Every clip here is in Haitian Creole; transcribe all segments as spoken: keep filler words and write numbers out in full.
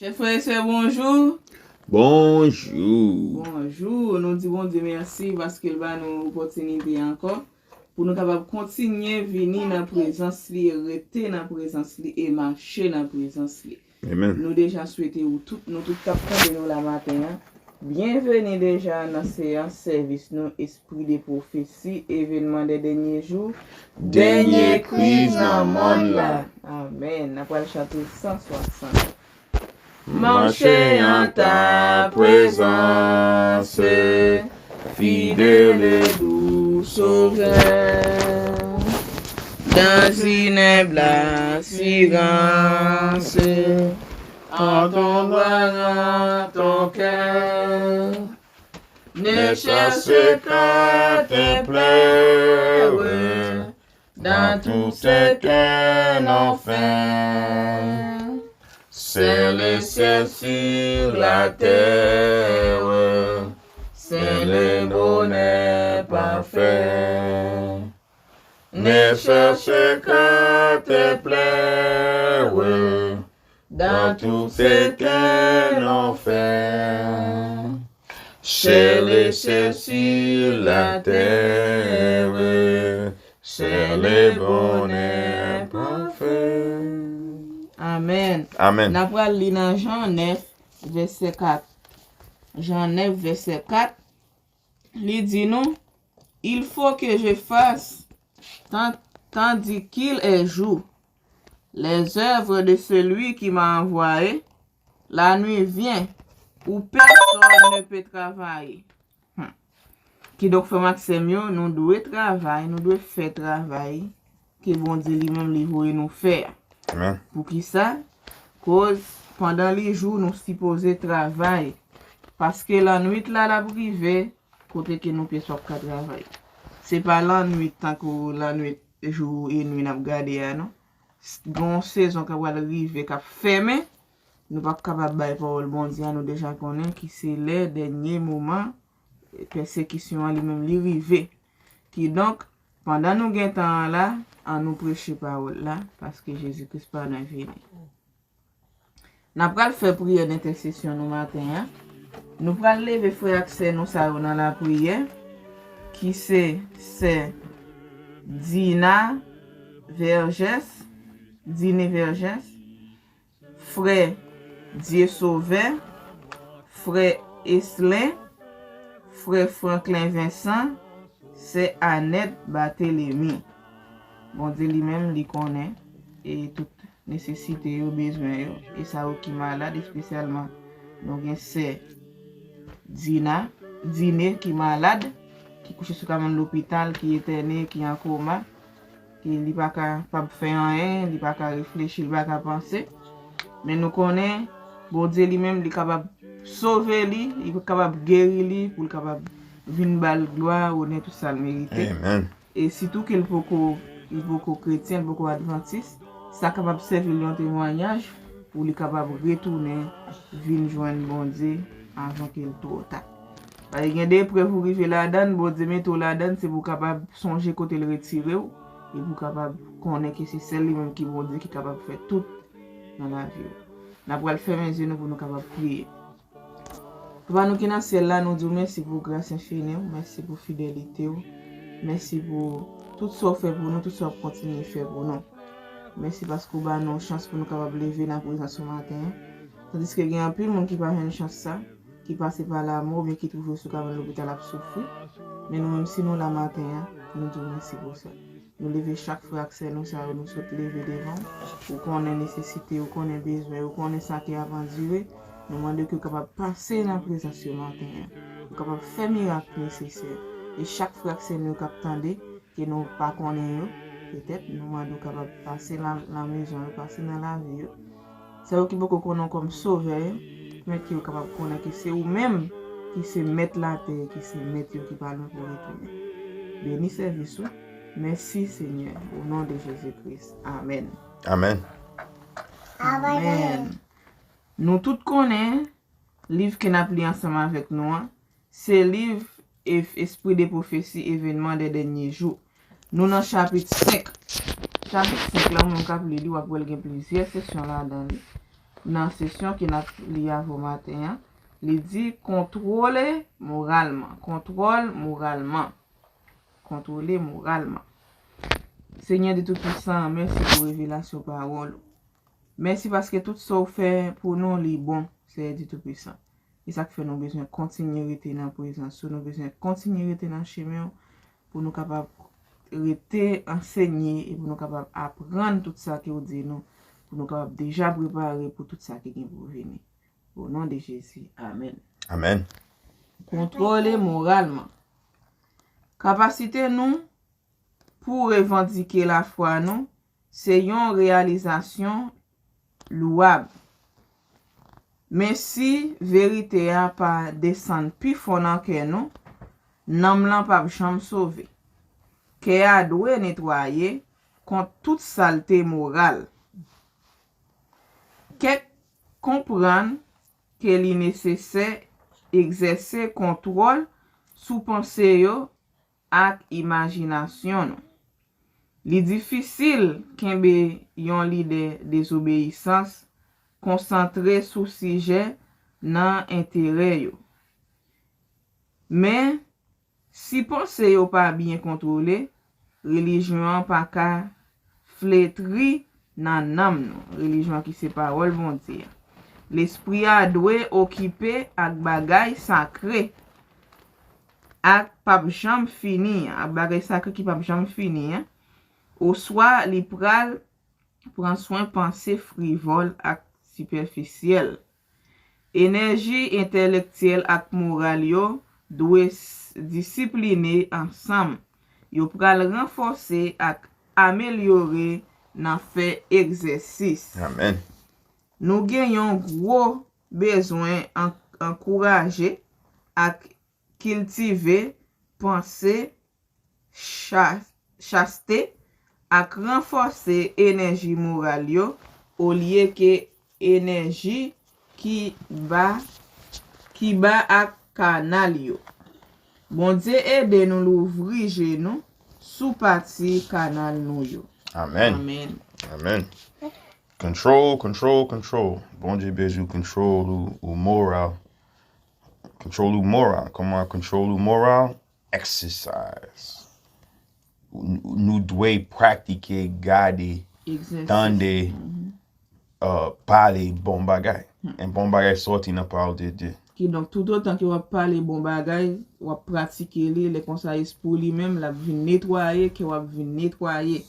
Chè frè e sè, bonjou. Bonjou. Bonjou. Nou di Bondye mèsi paske l ba nou opòtinite ankò pou nou kapab kontinye vini nan prezans li e rete nan prezans li e mache nan prezans li. Amen. Nou deja swete ou tout, nou tout k ap tande nou la maten an, byenveni deja nan seyans sèvis nou, Espri de pwofesi, evènman dè dènye jou, dènye kriz nan monn la. Amen. N ap pral chante san swasant. Mache an ta prezans, fidèl e dou Sovè. Dans une humble assurance, en ton droit, en ton cœur. Ne cherche qu'à te plaire dans tout ce que l'on fait. C'est le ciel sur la terre, c'est le bonheur parfait. Ne cherche qu'à te plaire dans tout ce que l'on fait. C'est le ciel sur la terre, c'est le bonheur parfait. Amen. Amen. N ap pral li nan Jan nèf, vèsè kat. Jan nèf, vèsè kat. Li di nou, il faut que je fasse, tan-, tandis qu'il est jour, les œuvres de celui qui m'a envoyé, la nuit vient, où personne ne peut travailler. Hmm. Kidonk, frè m ak sè m yo, nou dwe travay, nou dwe fè travay ke Bondye li menm li voye nou fè a. Amen. Poukisa? Koz, pandan li jou, nou sipoze travay. Paske lannwit la, l ap rive, kote ke nou pyès p ap ka travay. Se pa lannwit tankou lannwit jou e nwi n ap gade a, non. S-, gen yon sezon k ap pral rive, k ap fèmen, nou p ap kapab bay pawòl Bondye a, nou deja konnen ki se lè dènye moman pèsekisyon an li menm li rive. Kidonk, pandan nou gen tan an la, ann nou preche pawòl la, paske Jezi Kris pa lwen vini. N ap pral fè priyè dentèsesyon nou maten an. Nou pral leve frè ak sè nou sa yo nan lapriyè, ki se sè Dina Vergès, Dine Vergès, frè Dye Sovè, frè Eslen, frè Franklin Vensan, sè Anèt Batelemi. Bondye li menm, li konnen e tout nesesite yo, bezwen yo, e sa yo ki malad, espesyalman nou gen sè Dina, Dine ki malad, ki kouche sou kabann lopital, ki entène, ki an koma, ki li pa kapab fè anyen, li pa ka reflechi, li pa ka panse. Men nou konnen Bondye li menm, li kapab sove li, li kapab geri li, pou l kapab vin ba l glwa, onè, tout sa l merite. Amen. E sitou ke l poko, li poko kretyen, li poko advantis, sa kapab sèvi l yon temwayaj pou li kapab retounen vin jwenn Bondye avan ke l twò ta. Paske gen de eprèv ou rive ladan l, Bondye mete w ladan l, se pou w kapab sonje kote l retire w, e pou w kapab konnen ke se sèl li menm ki Bondye ki kapab fè tout nan lavi w. N ap pral fèmen zye nou pou nou kapab priye. Papa nou ki nan syèl la, nou di w mèsi pou gras enfini w, mèsi pou fidelite w, mèsi pou tout sa w fè pou nou, tout sa w ap kontinye fè pou nou. Mèsi paske w ba nou chans pou nou kapab leve nan prezans ou maten an. Tandiske gen anpil moun ki pa jwenn chans sa, ki pase pa lamò oubyen ki twouve yo sou kabann lopital ap soufri. Men nou menm, si nou la maten an, nou di w mèsi pou sa. Nou leve chak frè ak sè nou sa yo, nou sot leve devan w. Ou konnen nesesite yo, ou konnen bezwen yo, ou konnen sa ki ap andire. Nou mande ke w kapab pase nan prezans yo maten an. Ou kapab fè mirak nesesè. E chak frè ak sè nou yo k ap tande, ke nou pa konnen yo, petèt, nou mande w kapab pase nan, nan mezon yo, pase nan lavi yo. Sa yo ki poko konnen w kòm Sovè yo, pèmèt ke yo kapab konnen ke se ou menm ki se mèt latè, ki se mèt yo, ki pa lwen pou retounen. Beni sèvis ou. Mèsi, Senyè, o non de Jezi Kris. Amèn. Amèn. Amèn. Nou tout konnen liv ke n ap li ansanm avèk nou an, se liv Espri de pwofesi, evènman dè dènye jou. Nou nan chapit senk. Chapit senk la, ou menm k ap li li, w ap wè l gen plizyè sesyon ladan li. nan sesyon ke n ap li avè w maten an, li di kontwole moralman, kontwòl moralman, kontwole moralman. Senyè di Toupisan, mèsi pou revelasyon pawòl ou. Mèsi paske tout sa w fè pou nou, li bon, Senyè di Toupisan. E sa k fè nou bezwen kontinye rete nan prezans ou, nou bezwen kontinye rete nan chemen w, pou nou kapab rete ansenye e pou nou kapab aprann tout sa ke w di nou, pou nou kapab deja prepare pou tout sa ki gen pou vini. O non de Jezi, amèn. Amèn. Kontwole moralman. Kapasite nou pou revandike lafwa nou se yon reyalizasyon lwab. Men si verite a pa desann pi fon nan kè nou, nanm lan p ap janm sove. Kè a dwe netwaye kont tout salte moral. Kèk konprann ke li nesesè egzèse kontwòl sou panse yo ak imajinasyon nou. Li difisil kenbe yon lide dezobeyisans konsantre sou sijè nan enterè yo. Men, si panse yo pa byen kontwole, relijyon an pa ka fletri nan nanm nou. Relijyon an ki se pawòl Bondye a. Lespri a dwe okipe ak bagay sakre ak p ap janm fini an, ak bagay sakre ki p ap janm fini an, oswa li pral pran swen panse frivòl ak sipèfisyèl. Enèji entèlektyèl ak moral yo dwe s- disipline ansanm. Yo pral ranfòse ak amelyore nan fè egzèsis. Amèn. Nou gen yon gwo bezwen an- ankouraje ak kiltive panse cha- chaste ak ranfòse enèji moral yo olye ke enèji ki ba ki ba ak kanal yo. Bondye ede nou louvri je nou sou pati kanal nou yo. Amèn. Amèn. Amèn. Control, control, control. Bondye bezwen control ou, ou moral. Control ou moral. Kòman control ou moral? Exercise. Nou dwe pratike, gade, Egzèsis. Tande, uh, pale bon bagay. E bon bagay soti nan pawòl de Dye. Kidonk, toutotan ke w ap pale bon bagay, w ap pratike li, lè konsa espri w li menm, l ap vin netwaye, kè w ap vin netwaye.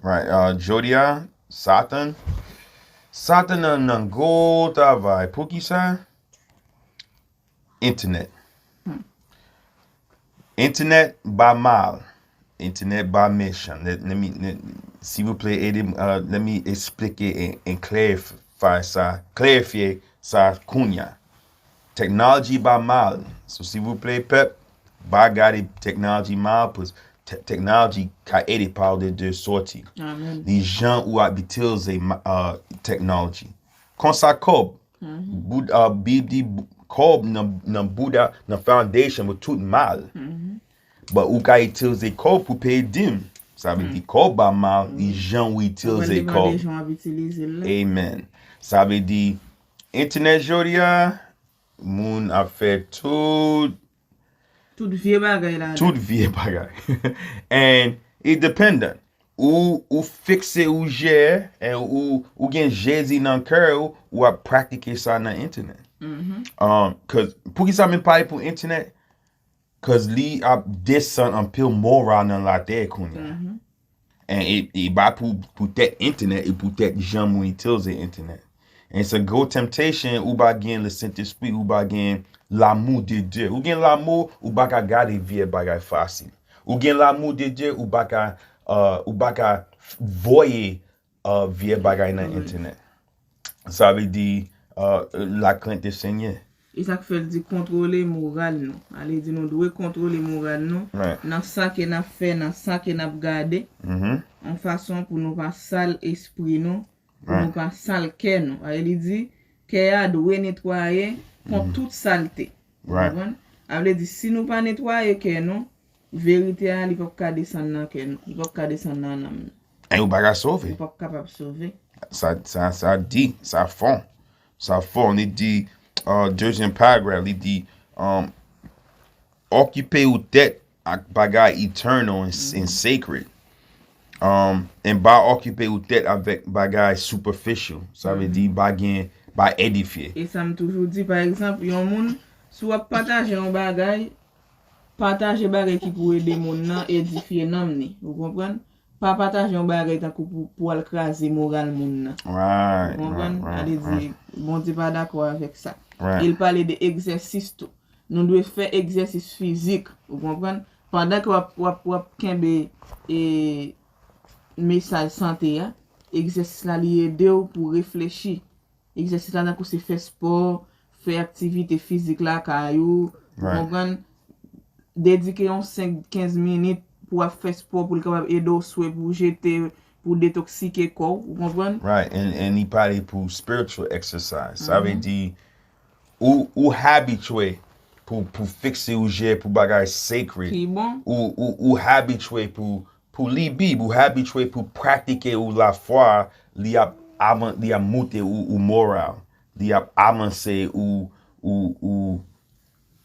Right. Uh, jodi a, Satan, Satan nan, nan gwo travay. Poukisa? Entènèt. Entènèt ba mal. Entènèt ba mechan. Let, let me, let, silvouplè, ede m, uh, let me explike and, and clarify sa, klarifye sa kounya. Technology ba mal. So, silvouplè, pèp, pa gade technology mal, paske te- technology ka ede pawòl de Dye soti. Amèn. Li jan ou ap itilize ma- uh, technology. Konsa kòb, Boud- uh, Bib di, kòb nan, nan Bouda, nan foundation pou tout mal. But ou ka itilize kòb pou peye dim. Sa vle di kòb pa mal, li jan ou itilize kòb. Amen. Sa vle di, entènèt jodi a, moun ap fè tout Tout vye bagay la. Tout vye bagay. And it dependent. Ou, ou fikse ou je, and ou, ou gen Jezi nan kè ou, ou ap pratike sa nan entènèt. Um, 'cause, poukisa m pale pou entènèt? 'Cause li ap desann anpil moral nan latè kounye a. And e, e pa pou, poutèt entènèt, e poutèt jan moun itilize entènèt. And it's a gwo temptation, ou pa gen le Sentespri, ou pa gen l'amour de Dieu. Ou gen lanmou, ou pa ka gade vye bagay fasil. Ou gen l'amour de Dieu, ou pa ka, uh, ou pa ka voye, uh, vye bagay nan entènèt. Sa vle di, uh, la crainte de Seigneur. E sa k fè l di kontwole moral nou. Ale di nou dwe kontwole moral nou nan sa ke n ap fè, nan sa ke n ap gade. Yon fason pou nou pa sal espri nou, pou nou pa sal kè nou. Ale li di, kè a dwe netwaye kont tout salte. Ou konprann? Sa vle di, si nou pa netwaye kè nou, verite a, li p ap ka desann nan kè nou. Li p ap ka desann nan nanm nou. E ou pa ka sove. Ou p ap kapab sove. Sa, sa, sa di, sa fon. Sa fò, li di, uh, deuxième paragraph, li di, um, okipe ou tèt ak bagay eternal and, and sacred. Um, and ba okipe ou tèt avèk bagay superficial. Sa vle di, ba gen, ba edifye. E sa m toujou di, pa egzanp, yon moun, si w ap pataje yon bagay, pataje bagay ki pou ede moun nan, edifye nanm ni. Ou konprann? Pa pataje yon bagay tankou pou, pou al kraze moral moun nan. Right, Ou konprann? right, Ale right, di, Bondye pa dakò avèk sa. right. E l pale de egzèsis tou. Nou dwe fè egzèsis fizik. Ou konprann? Pandan ke w ap, w ap, w ap kenbe e, mesaj sante a, egzèsis la li ede w pou reflechi. Egzèsis la tankou se fè spò, fè aktivite fizik lakay ou, ou Right. konprann? Dedike yon senk, kenz minit pou w ap fè spò, pou l kapab ede w swe, pou w jete, pou w detoksike kò w, ou konprann? Right, and, and li pale pou spiritual exercise. Sa vle di, ou, ou habitye pou, pou fikse ou je pou bagay sacred. Ki bon. Ou, ou, ou habitye pou, pou li Bib, ou habitye pou pratike ou lafwa, li ap avan, li ap moute ou, ou moral, li ap avanse ou, ou, ou,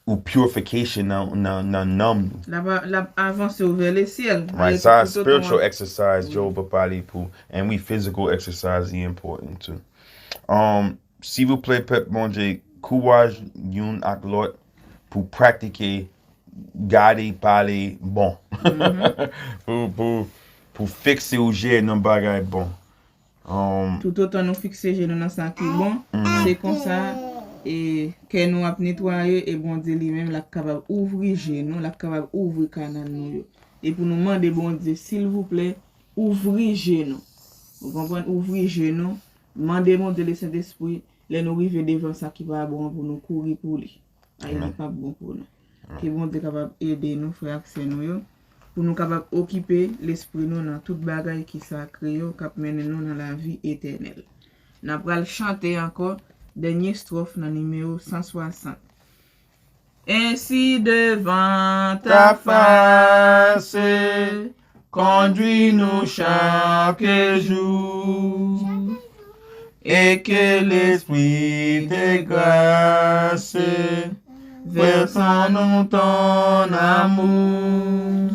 ou purification nan, nan, nan nanm nou. L ap, l ap avanse w vè lesyèl. Right, sa spiritual exercise, Joe pa pale pou, and we physical exercise is important too. Um, silvouplè, pèp Bondye, kouraj youn ak lòt pou pratike, gade, pale bon. pou, pou, pou fikse ou je nan bagay bon. Um, Toutotan nou fikse je nou nan sa ki bon, se konsa e kè nou ap netwaye e Bondye li menm l ap kapab ouvri je nou, l ap kapab ouvri kanal nou yo. E pou nou mande Bondye, silvouplè, ouvri je nou. Ou konprann? Ouvri je nou. Mande Bondye Lesentespri, lè nou rive devan sa ki pa bon an, pou nou kouri pou li. Ay, li p ap bon pou nou. Ke Bondye kapab ede nou, frè ak sè nou yo, pou nou kapab okipe lespri nou nan tout bagay ki sakre yo, k ap mennen nou nan lavi etènèl. N ap pral chante ankò dènye estròf nan nimewo san swasant. Ensi devan ta fas, kondui nou chak jou, e ke Lespri de gras vèse an nou ton amou.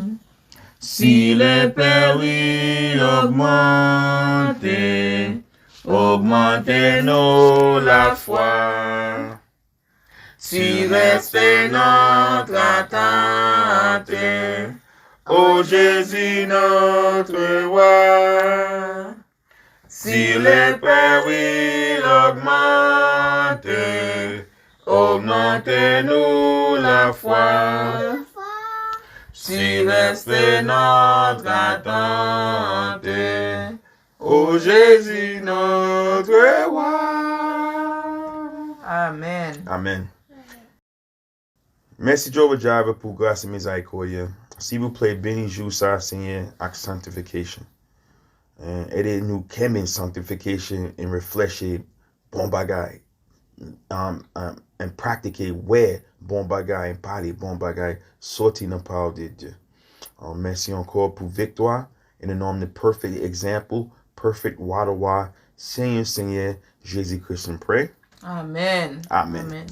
Si le péril augmente, augmente nou lafwa. Si reste notre attente, ô Jésus notre roi. Si le péril augmente, augmente nous la foi. Si reste notre attente, ô Jésus notre roi. Amen. Amen. Mèsi Jehovah Jireh pou gras e mizerikòd. Silvouplè, beni jou sa, Senyè, ak sanctification. And ede nou kenbe sanctification and reflechi bon bagay. Um, um, and pratike wè bon bagay and pale bon bagay soti nan pawòl de Dye. Um, mèsi ankò pou viktwa. In the name of the perfect example, perfect wa de wa, Senyè, Senyè, Jezi Kris, m pre. Amen. Amen. Amen.